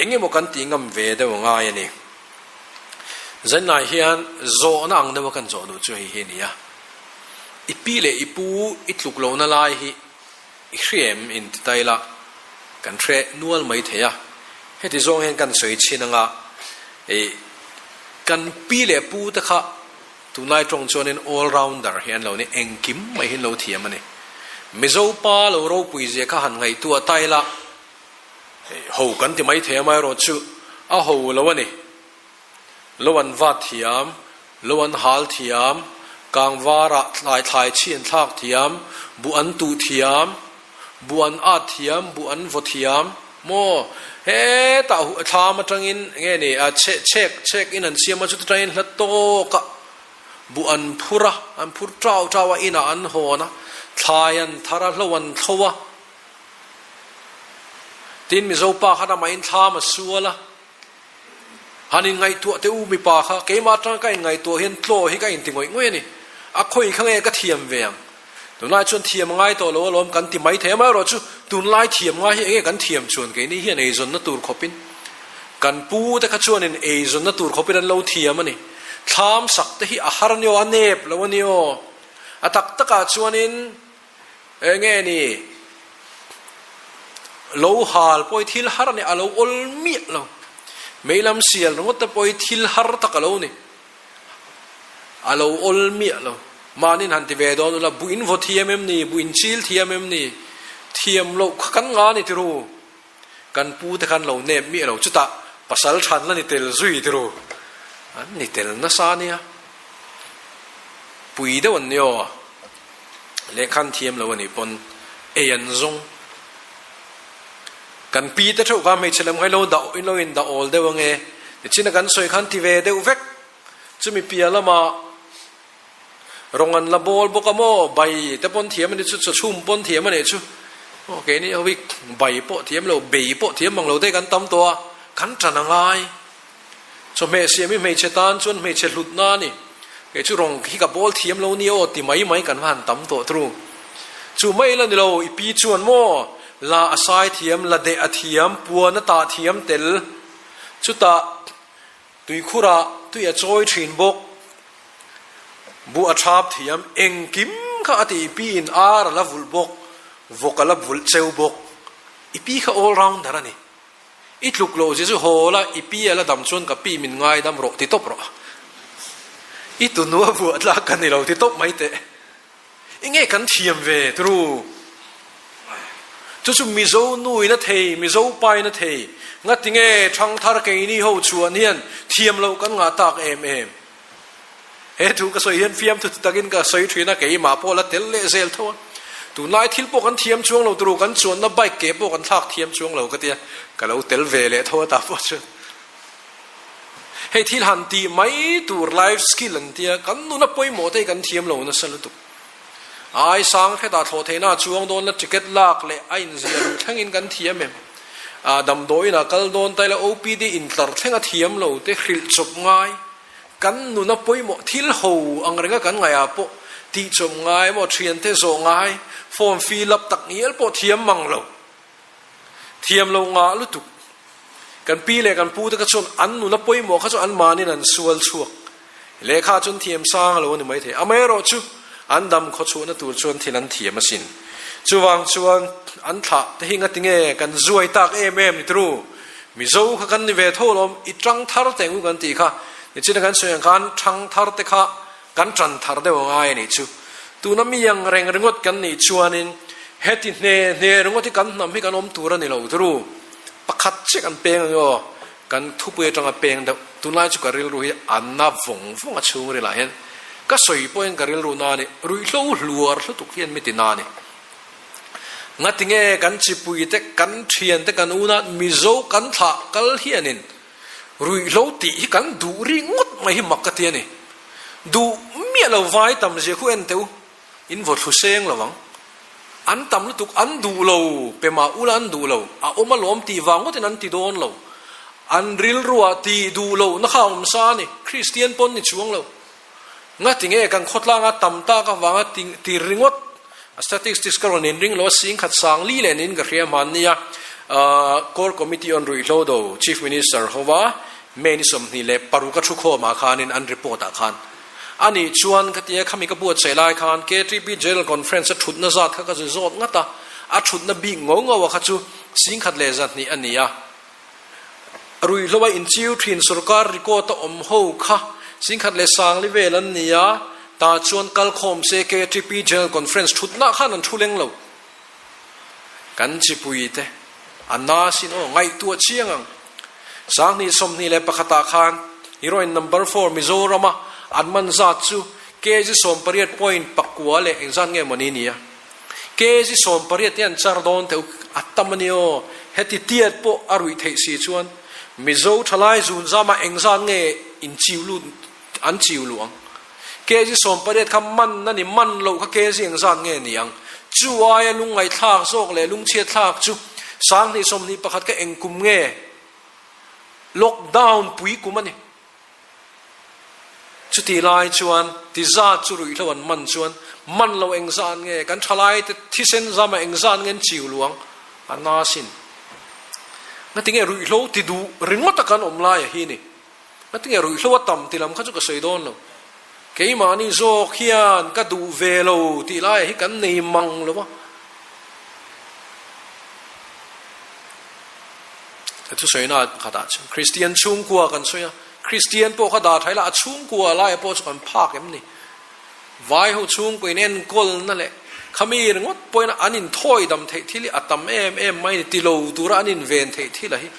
eng emaw kan tih ngam ve deuh a ngai a ni. Zainlai hian zawhna ang deuha kan zawh duh chu hei hi a ni a. I pi leh i pu i tluk lohna lai hi i hria em in ti ta ila kan hre nual mai thei a. Heti zawng hian kan sawi chhin anga i kan pi leh pu te kha tunlai tawng chuanin all rounder hi an lo ni, engkim mai hi an lo thiam a ni. Mizo pa lo ropui zia kha han ngaihtuah ta ila ho kan ti mai thei amaherawhchu a ho lo a ni. Lo an vat thiam, lo an hal thiam, kangvarah thlai thlai chhi an thlak thiam, buh an tuh thiam, buh an at thiam, buh an vaw thiam, maw hetah huh thlam atangin nge ni a chhe chhek chhek in an siam a chuta tangin hla tawk a buh an phur a, an phur tau tau a inah an hawn a, thlai an thar a, hlo an thlo a, tin Mizo pa khan amahin thlam a sual a. Han inngaihtuah teh u mipa kha, keimah atanga ka inngaihtuah hian tlaw hi ka inti ngawih ngawih a ni. A khawi kha nge ka thiam ve ang? Tunlai chuan thiam a ngai tawh lo alawm kan ti mai thei a, amaherawhchu tunlai thiam ngai hi enge kan thiam chuan keini hian eizawnna tur khawpin kan pu te kha chuanin eizawnna tur khawpin an lo thiam a ni. Thlam sak te hi a har a ni aw, a nep lo a ni aw. A tak takah chuanin Enge ni? Lo hal pawh hi thil har a ni, a lo awl miah lo. Mei lam sial ringawt te pawh hi thil har tak a lo ni. A lo awl miah lo. Mahniin han ti ve dawn ula, buh in vaw thiam em ni? Buh in chil thiam em ni? Thiam loh kha kan nga ni tiru. Kan pu te khan lo nep miah lo, chutah pasal than la ni tel zui tiru. An ni tel nasa nia. Pui deuh an ni aw. Lehkhan thiam lo a nih pawn ei an zawng. Kan pi te theuh kha hmeichhe lam kha ilo dah ilo in dah awl deuh ange. Tichhin a kan sawi khan ti ve deuh vek. Chumi piah lamah rawng an la bawl bawk a maw bai te pawn thiam a nih chu chawchhum pawn thiam a nih chu. Aw keini ho hi bai pawh thiam lo bei pawh thiam mang lo te kan tam tawh a kan tan a ngai. Chawhmeh siam hi hmeichhe tan chuan hmeichhe hlutna a ni. Kei chu rawng hi ka bawl thiam lo nia aw ti mai mai kan va han tam tawh tru. Chu mai la ni lo, i pi chuan maw la a sai thiam, la deh a thiam, puan a tah thiam tel. Chutah tuikhurah tui a chawi thin bawk. Buh a thap thiam, engkim kha a ti i pi in ar a la vulh bawk, vawk a la vulh cheu bawk. I pi kha all rounder a ni. I tluk loh zia chu haw la, i pi a la dam chuan ka pi min ngaidam rawh ti tawp rawh. I tunu a vuah tlak ka ni lo ti tawp mai teh. I nge kan thiam ve turu. Chu chu Mizo nu in a thei, Mizo pa in a thei. Ngati nge Thangthar keini ho chhuan hian thiam loh kan ngah tak em em. He thu ka sawi hian fiamthu ti takin ka sawi thin a, keimah pawh la tel leh zel tho a. Tunlai thil pawh kan thiam chuang lo turu, kan chuanna bike ke pawh kan thlak thiam chuang lo ka tia, ka lo tel ve leh tho a tah pawh chuan. Hei thil han tih mai tur life skill an tia, kan nuna pawimawh te hi kan thiam lo nasa lutuk. Ai sang hretah thlawh theihna a chuang dawn la, ticket lak leh a inziah luh thlengin kan thiam em? Damdawiin a kal dawn ta ila OPD intlar thleng a thiam lo te hrilh chawp ngai. Kan nuna pawimawh thil ho ang renga kan ngaihah pawh tihchawm ngai emaw thiante zawh ngai, form fill up tak ngial pawh thiam mang lo. Thiam lo ngah lutuk. Kan pi leh kan pu te kha chuan an nuna pawimawh kha chu an mahnin an sual chhuak. Lehkha chuan thiam sang lo a ni maithei. Amaherawhchu an dam khawchhuahna tur chuan thil an thiam asin. Chuvang chuan an thlah te hi ngatinge kan zuai tak em em ni turu. Mizo kha kan ni ve tho lawm, i tang thar teh ngu kan tih kha. Nichina kan sawi ang khan thang thar te kha kan tan thar deuh a ngai a nih chu. Tuna mi ang reng ringawt kan nih chuanin heti hne hne ringawt hi kan hnam hi kan awm tur a ni lo turu. Pakhat chiah kan peng ang aw, kan thupui atanga peng deuh. Tunlai chu ka rilru hi a na vawng vawng a chhungril ah hian ka sawi pawhin ka rilru na a ni, ruihhlo hluar hlutuk hian mi ti na a ni. Ngatinge kan chipui te, kan thian te, kan una Mizo kan thlah kal hianin ruihhlo tih hi kan duh ri ngawt mai hi mak ka ti a ni. Duh miah lo vai tam zia khu en teh u, in vaw thlu seng lo ang. An tam lutuk, an duh lo, pe mah ula an duh lo, a awm alawm tih vang ngawtin an ti dawn lo. An rilruah tih duh loh na kha a awm sa a ni, Kristian pawn ni chuang lo. Ngatinge kan khawtlanga tam tak avanga ti ringawt statistics ka rawn inring lo a, singkhat sang li leh niin ka hria hmannia Core Committee on Ruihhlo do Chief Minister hova May ni 26 a thu khawmah khanin an report ah khan a nih chuan ka tia khami ka buatsaih lai khan KTP General Conference a thutna zat kha ka zu zawt ngat a, a thutna bik ngo ngo a kha chu singkhat leh 200 a ni a. Ruihhlo a inchiu thin sorkar record a awm ho kha singkhat leh sangli vel an ni a, tah chuan kalkhawm se KTP General Conference thutna khan an thu leng lo. Kan chipui te a na sin aw, ngaihtuah chiang ang. 2021 ah khan heroin number four Mizoram a an man zat chu kg 18 point pakua leh engzat nge mawni ni a. Kg 18 hi an char dawn teh u, a tam a ni aw. Heti tiat pawh a ruih theih si chuan Mizo thalai zun zama engzat nge in chiu lut an chiu luh ang? Kg 18 kha man a ni, man loh kha kg engzat nge ni ang? Chu aia lungngaihthlak zawk leh lungchhiatthlak chu 2021 kha eng kum nge? Lockdown pui kum a ni. Chuti lai chuan ti zat chu ruihhlo an man chuan man lo engzat nge kan thalai te thisen zama engzat nge an chiu luang a na sin. Ngatinge ruihhlo ti duh ringawt a kan awm lai a hi ni. Ngatinge ruihhlo a tam ti lam kha chu ka sawi dawn lo. Keimahni zawk hian ka duh ve lo tih lai hi kan nei mang lo a. Ka thusawina pakhatah chuan Kristian chhungkua kan sawi a, Kristian pawh kha dah thaih la a chhungkua laia pawh chu kan phak em ni? Vai ho chhungkua in enkawlna leh khami ringawt pawhin an inthawi dam theih thil hi a tam em em mai ni, ti lo tura an inven theih thil a hi.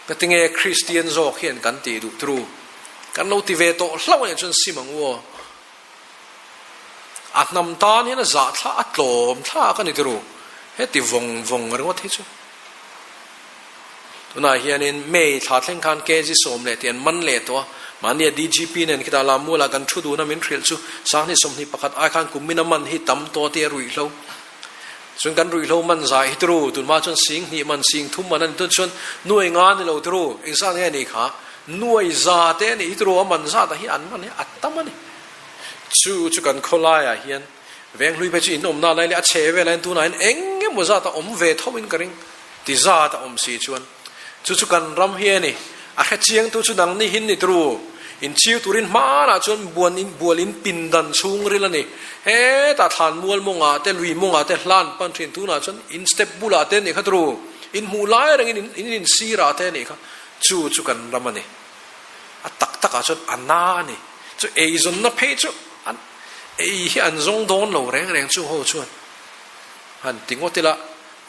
Ka tinge Kristian zawk hian kan tih duh turu? Kan lo ti ve tawh hlauh a nih chuan sim ang u aw. A hnam tan hian a zah thla a tlawm thlak a ni turu. Heti vawng vawng ringawt hi chu. Tunah hianin May thla thleng khan kg sawm leh tih an man leh tawh a, mahnia DGP nen khitah Lammualah kan thu dun a min hrilh chu 2021 ai khan kum min a man hi tam tawh tih a ruihhlo. Chuan kan ruihhlo man zai hi turu, tunhma chuan 2000 man, 3000 man a ni tun chuan nuai nga ni lo turu, engzat nge ni kha? Nuai za te a nih hi turu a man zat ah hi an man hi a tam a ni. Chu chu kan khawlaiah hian Venghlui phei chu in awmna lai leh a chhe vel ahin tunah hian eng emaw zat a awm ve tho in ka ring ti zat a awm si chuan chu chu kan ram hi a ni. A hre chiang tu chu nang ni hin ni turu in chiu turin hmanah chuan buan in bual in pindan chhungril a ni. Hetah thlan mual mawngah te lui mawngah te hlan pan thin tunah chuan in step bulah te a nih kha turu in hmuh lai rengin in in insirah te a nih kha chu chu kan ram a ni. A tak takah chuan a na a ni. Chu eizawnna phei chu an ei hi an zawng dawn lo reng reng chung ho chuan han ti ngawt ila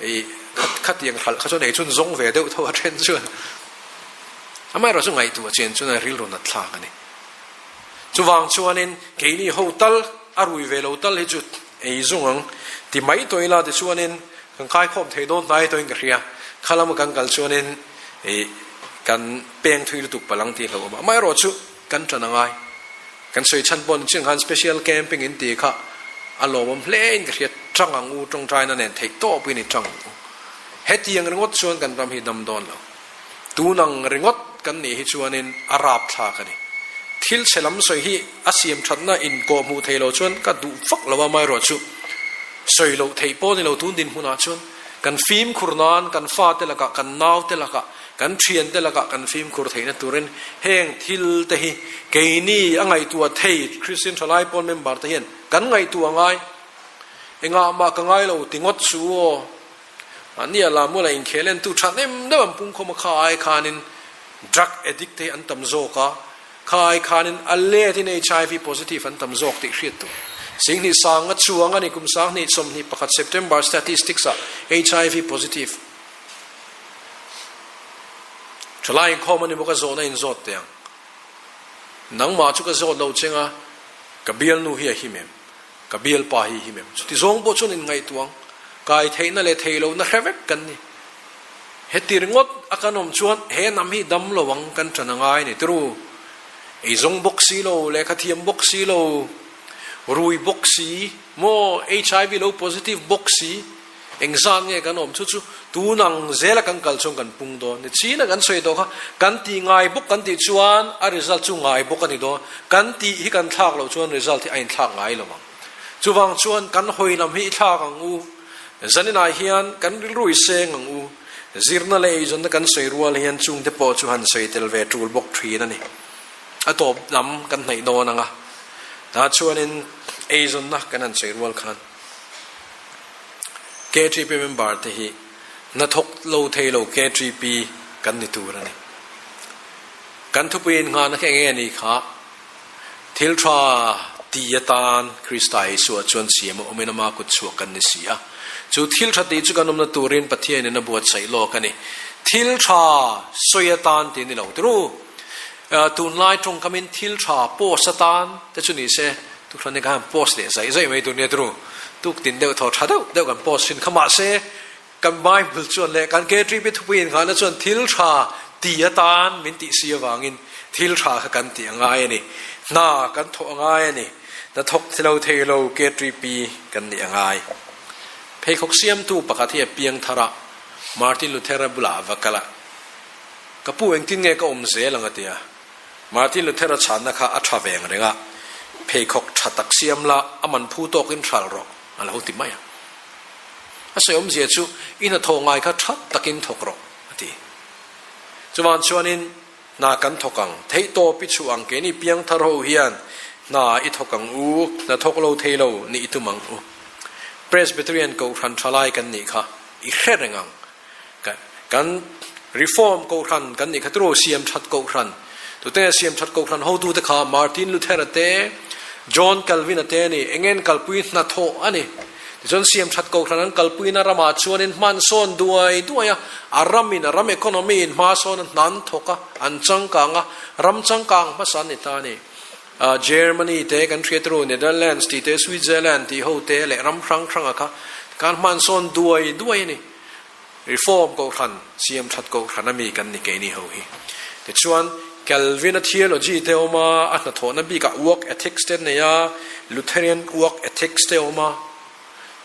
ei khatiang hralh kha chuan ei chun zawng ve deuh tho a then chuan amaherawh chu ngaihtuah chian chuan a rilru nat thlak a ni. Chuvang chuanin keini ho tal a rui ve lo tal hi chu ei zawng ang ti mai tawh ila tichuanin kan kaikhawm thei dawn hnai tawhin ka hria. Kha lama kan kal chuanin ei kan peng thui lutuk palang tih hlauh awm a. Amaherawh chu Kan ṭan a ngai. Kan sawi chhan pawh ni chiang khan special camping in ti kha a lawmawm hle in ka hria ṭang ang u, ṭawngṭaina nen theih tawpin i ṭang ang u. Hetiang ringawt chuan kan ram hi dam dawn lo. Tun ang ringawt kan nih hi chuanin a rapthlak a ni. Thil chhe lam sawi hi a siam thatna in kawh hmuh thei lo chuan ka duh vak lo a, amaherawhchu sawi loh theih pawh ni lo tun dinhmunah chuan kan fimkhur nan kan fate lakah, kan naute lakah, kan thiante lakah kan fimkhur theihna turin heng thil te hi keini a ngaihtuah thei Kristian thalai pawl member te hian kan ngaihtuah ngai. Engah mah ka ngai lo ti ngawt chu aw. Mahni a lamula inkhel entu tha nem deuh an pungkhawm a, kha ai khanin drug addict te hi an tam zawk a, kha ai khanin a let in HIV positive an tam zawk tih hriat tur. Singhnih sanga chuang a ni kum 2021 September statistics ah HIV positive thalai inkhawm a ni bawk a, zawhna inzawt teh ang. Nangmah chu ka zawt lo cheng a, ka bialnu hi a him em? Ka bialpa hi him em? Chuti zawng pawh chuan inngaihtuah ang. Kai theihna leh thei lohna hre vek kan ni. Heti ringawt a kan awm chuan he hnam hi dam lo ang kan ṭan a ngai ni tiru. Eizawng bawk si lo, lehkha thiam bawk si lo, rui bawk si, maw HIV lo positive bawk si, Engzat nge kan awm chu chu tun ang zela kan kal chuan kan pung dawn ni. China kan sawi tawh kha kan tih ngai bawk kan tih chuan a result chu ngai bawk a ni dawn. Kan tih hi kan thlak loh chuan result hi a inthlak ngai lo ang. Chuvang chuan kan hawi lam hi i thlak ang u. Zaninah hian kan rilru i seng ang u. Zirna leh eizawnna kan sawi rual hian chungte pawh chu han sawi tel ve tul bawk thin a ni. A tawp lam kan hnaih dawn ang a. Tah chuanin eizawnna kan han sawi rual khan. KTP member te hi hnathawk lo thei lo KTP kan ni tur a ni. Kan thupui innghahna kha enge ni kha? Thil tha ti atan Krista Isua chuan siam a awmin ama kut chhuak kan ni si a. Chu thil tha tih chu kan awmna turin Pathianin a buatsaih lawk a ni. Thil tha sawi atan tih a ni lo turu. Tunlai tawngkamin thil tha post atan te chu ni se Tukhran hi khan post leh zaih zaih mai tur nia turu. Tuk tin deuh thaw tha deuh deuh kan post thin kha mahse kan Bible chuan leh kan KTP thupui innghahna chuan thil tha ti atan min tih si avangin thil tha kha kan tih a ngai a ni. Hna kan thawh a ngai a ni. Hna thawk lo thei lo KTP kan nih a ngai. Pheikhawk siamtu pakhat hi a piang thar a, Martin Luther-a bulah a va kal a, Ka pu engtin nge ka awm zel ang a ti a. Martin Luther-a chhanna kha a tha veng reng a, Pheikhawk tha tak siam la, a man phu tawkin hral rawh, a lo ti mai a. A sawi awmzia chu, I hnathawh ngai kha tha takin thawk rawh, a ti. Chuvan chuanin, Hna kan thawk ang, theihtawp i chhuah ang, keini piangthar ho hian hna i thawk ang u, hna thawk lo thei lo nih i tum ang u. Presbyterian Kohhran thalai kan nih kha i hre reng ang. Kan Reform Kohhran kan nih kha turu siam that Kohhran. Tute siam that Kohhran hotute kha Martin Luther-a te, John Calvin-a te a ni. Engen kalpui hnathawh a ni. Tichuan siam that Kohhran an kalpuina ramah chuanin hman sawn duai duai a, a ramin a ram economy in hma sawn a hnan thawk a, an changkang a, ram changkang hmasa an ni ta a ni. Germany te kan hriat ru, Netherlands tih te, Switzerland tih ho te leh ram hrang hranga kha kan hman sawn duai duai a ni. Reform Kohhran, siam that Kohhran a mi kan ni keini ho hi. Tichuan, Calvin-a theology te awm a, a hnathawhna bikah work ethics te nei a, Lutheran work ethics te awm a.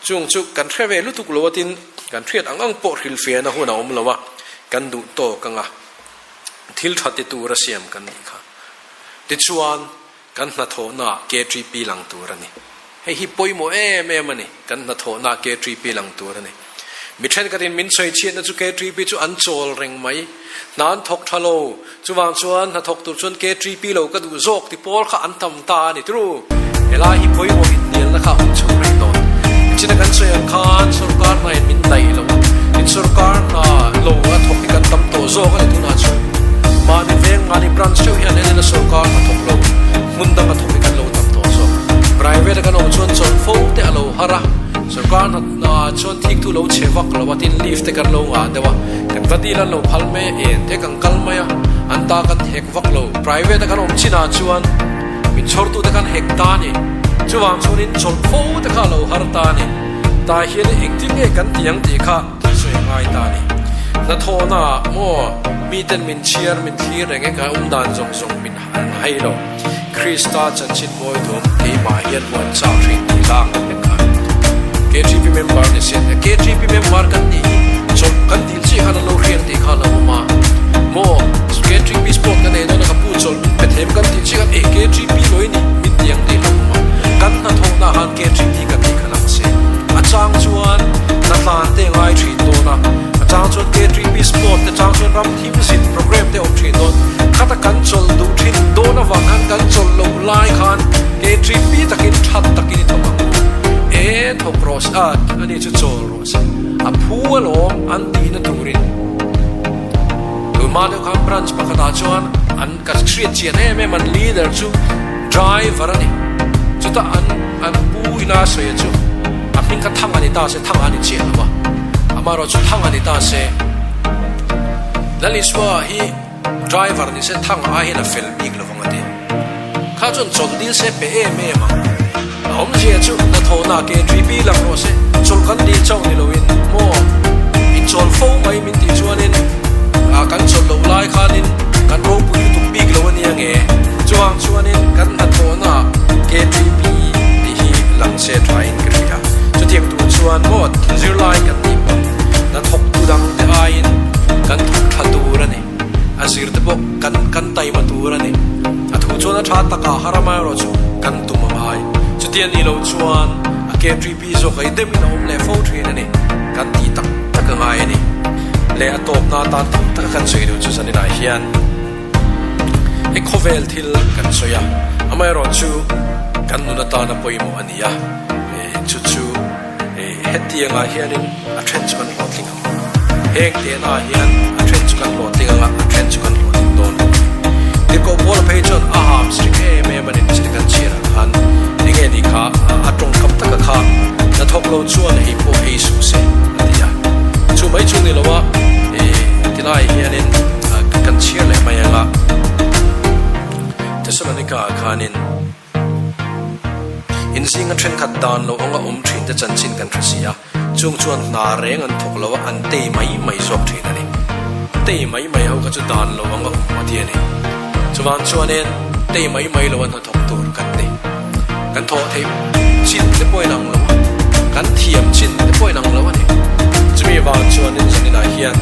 Chung chu kan hre ve lutuk lo a tin, kan hriat ang ang pawh hrilhfiahna hun a awm lo a, kan duh tawk anga thil tha ti tura siam kan nih kha. Tichuan, Kan hnathawhnaah KTP lang tur a ni. Hei hi pawimawh em em a ni, kan hnathawhnaah KTP lang tur a ni. Mi thenkhatin min sawi chhiatna chu KTP chu an chawl reng mai. Hna an thawk tha lo, chuvang chuan hnathawk tur chuan KTP lo ka duh zawk ti pawl kha an tam ta a ni turu. Helai hi pawimawh inhnialna kha a awm chho reng dawn. China kan sawi ang khan sorkar hnain min daih lo a, in sorkar hna lo a thawk hi kan tam tawh zawk a ni tunah chuan. Mahni veng, mahni branch theuh hian en ena sorkar hna thawk lo, hmun dang a thawk hi kan lo tam tawh zawk. Private a kan awm chuan chawlh fo te a lo har a, sorkar hna chuan thiktu lo chhe vak lo a, tin leave te kan lo ngah deuh a, kan va dil an lo phal mai a, en te kan kal mai a, an ta kan hek vak lo. Private a kan awm chinah chuan min chhawrtute khan hek ta a ni. Chuvang chuanin chawlh fo te kha a lo har ta a ni. Tah hian engtin nge kan ti ang tih kha sawi a ngai ta a ni. Hnathawhna ah maw miten min chhiar min thlir reng e ka awm dan zawng zawng min han hai lo. Krista chanchin mawi tuam keimah hian huan chak hrin tih lang vek kha. KTP member ni sin e KTP member kan nih hi chawlh kan dil chiah khan an lo hriat tih kha a lo awm a. Maw KTP sport ka nei dawn a ka pu chawlh min pe them kan tih chiah khan e. khan KTP kan tih kha lang se. A chang chuan hnatlan te a ngai thin dawn a, a chang chuan KTP sport te chang chuan ram thim zin programme te a awm thin dawn. Khata kan chawlh duh thin dawn avang khan kan chawlh loh lai khan KTP takin that takin i thawk ang u. E thawk rawh se a, ani chu chawl rawh se. A phu alawm an tihna turin. Tunhma deuh khan branch pakhatah chuan an ka hriat chian em em an leader chu driver a ni. Chutah an an pu ina sawi chu a hming kha Thang a ni ta se Thang a ni chiah lo a, amaherawh chu Thang a ni ta se Lal Isua hi driver ni se Thang ai hian a fel bik lo vang a ti. Kha chuan chawlh dil se pe em em ang. A awmzia chu hnathawhna KGB lang rawh se, chawlh kan dil chauh ni loin maw inchawl fo mai min tih chuanin kan chawlh loh lai khanin kan ropui lutuk bik lo a nia nge. Chuvang chuanin kan hnathawhna KGB tih hi lang se thain ka hria. Chutiang tur chuan maw zirlai kan nih pawn hnathawktu dangte aiin kan thawk tha tur a ni. A zir te pawh kan kan taima tur a ni. A thu chuan a tha tak a, har amaherawh chu kan tum a ngai. Chuti a nih loh chuan a KTP zawk ei deuhin a awm leh fo thin a ni. Kan tih tak tak a ngai a ni. Leh a tawpna atan tam taka kan sawi duh chu zaninah hian hei khawvel thil kan sawi a, amaherawh chu kan nun atana pawimawh a ni a, chu chu hetiangah hianin a then chu kan hlawhtling ang. Heng tehna ah hian a then chu kan hlawhtling anga a then chu kan hlawhtling dawn lo a ni. Tirhkoh Paula phei chuan a ham strict em em a ni tih kan chhiar ah khan enge ni kha a tawngkam taka kha hnathawk lo chuan ei pawh ei suh se a ti a. Chu mai chu ni lo a tilai hianin kan chhiar leh mai anga Thessalonica ah khanin Inzinga thenkhat dan lo anga awm thin te chanchin kan hre si a, chung chuan hna reng an thawk lo a, an tei mai mai zawk thin a ni. Tei mai mai ho kha chu dan lo anga awm a ti a ni. Chuvang chuanin tei mai mai lo a hnathawk tur kan ni. Kan thawh theih chin te pawh inang lo a, kan thiam chin te pawh inang lo a ni. Chumi vang chuanin zaninah hian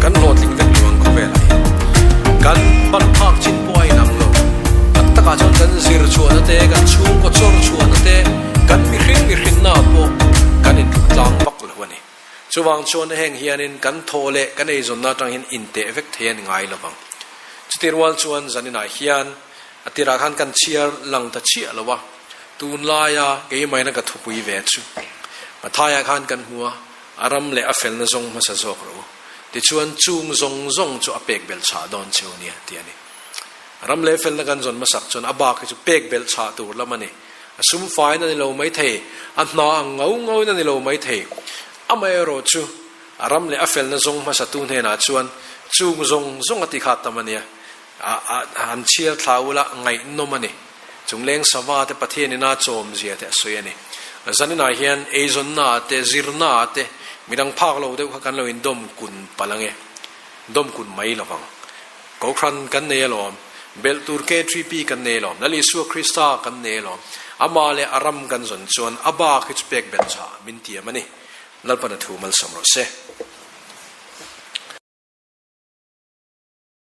kan hlawhtling vek lo ang khawvelah hian kan ban phak chin pawh a inang lo. Tak takah chuan kan zir chhuahna te, kan chhungkaw chawr chhuahna te, kan mihring mihrinna pawh kan intluk tlang vak lo a ni. Chuvang chuan heng hianin kan thaw leh kan eizawnna atang hian inteh vek thei a ni ngai lo vang. Chuti rual chuan zaninah hian a tirah khan kan chhiar lang ta chiah lo a, tunlaia keimaina ka thupui ve chu Mathaiah khan kan hmu a, a ram leh a felna zawng hmasa zawk rawh u. Tichuan chung zawng zawng chu a pek belh chhah dawn cheu nia tih a ni. Ram leh felna kan zawn hmasak chuan a bak hi chu pek belh chhah tur lam a ni. A sum faiin a ni lo mai thei, a hna ang ngau ngauin a ni lo mai thei. Amaherawh chu a ram leh a felna zawng hmasatu hnenah chuan chung zawng zawng a ti kha tam a nia. An chhiar thla ula ngaihnawm a ni. Chungleng sava te Pathian ina chawmzia te a sawi a ni. Zaninah hian eizawnnaah te, zirnaah te midang phak lo deuh kha kan lo indawm kun palh ange. Dawm kun mai lovang. Kohhran kan nei alawm, belh tur KTP kan nei alawm, Lal Isua Krista kan nei alawm, Amah leh a ram kan zawn chuan a bak hi chu pek belh chah min tiam a ni. Lalpan a thu malsawm rawh se.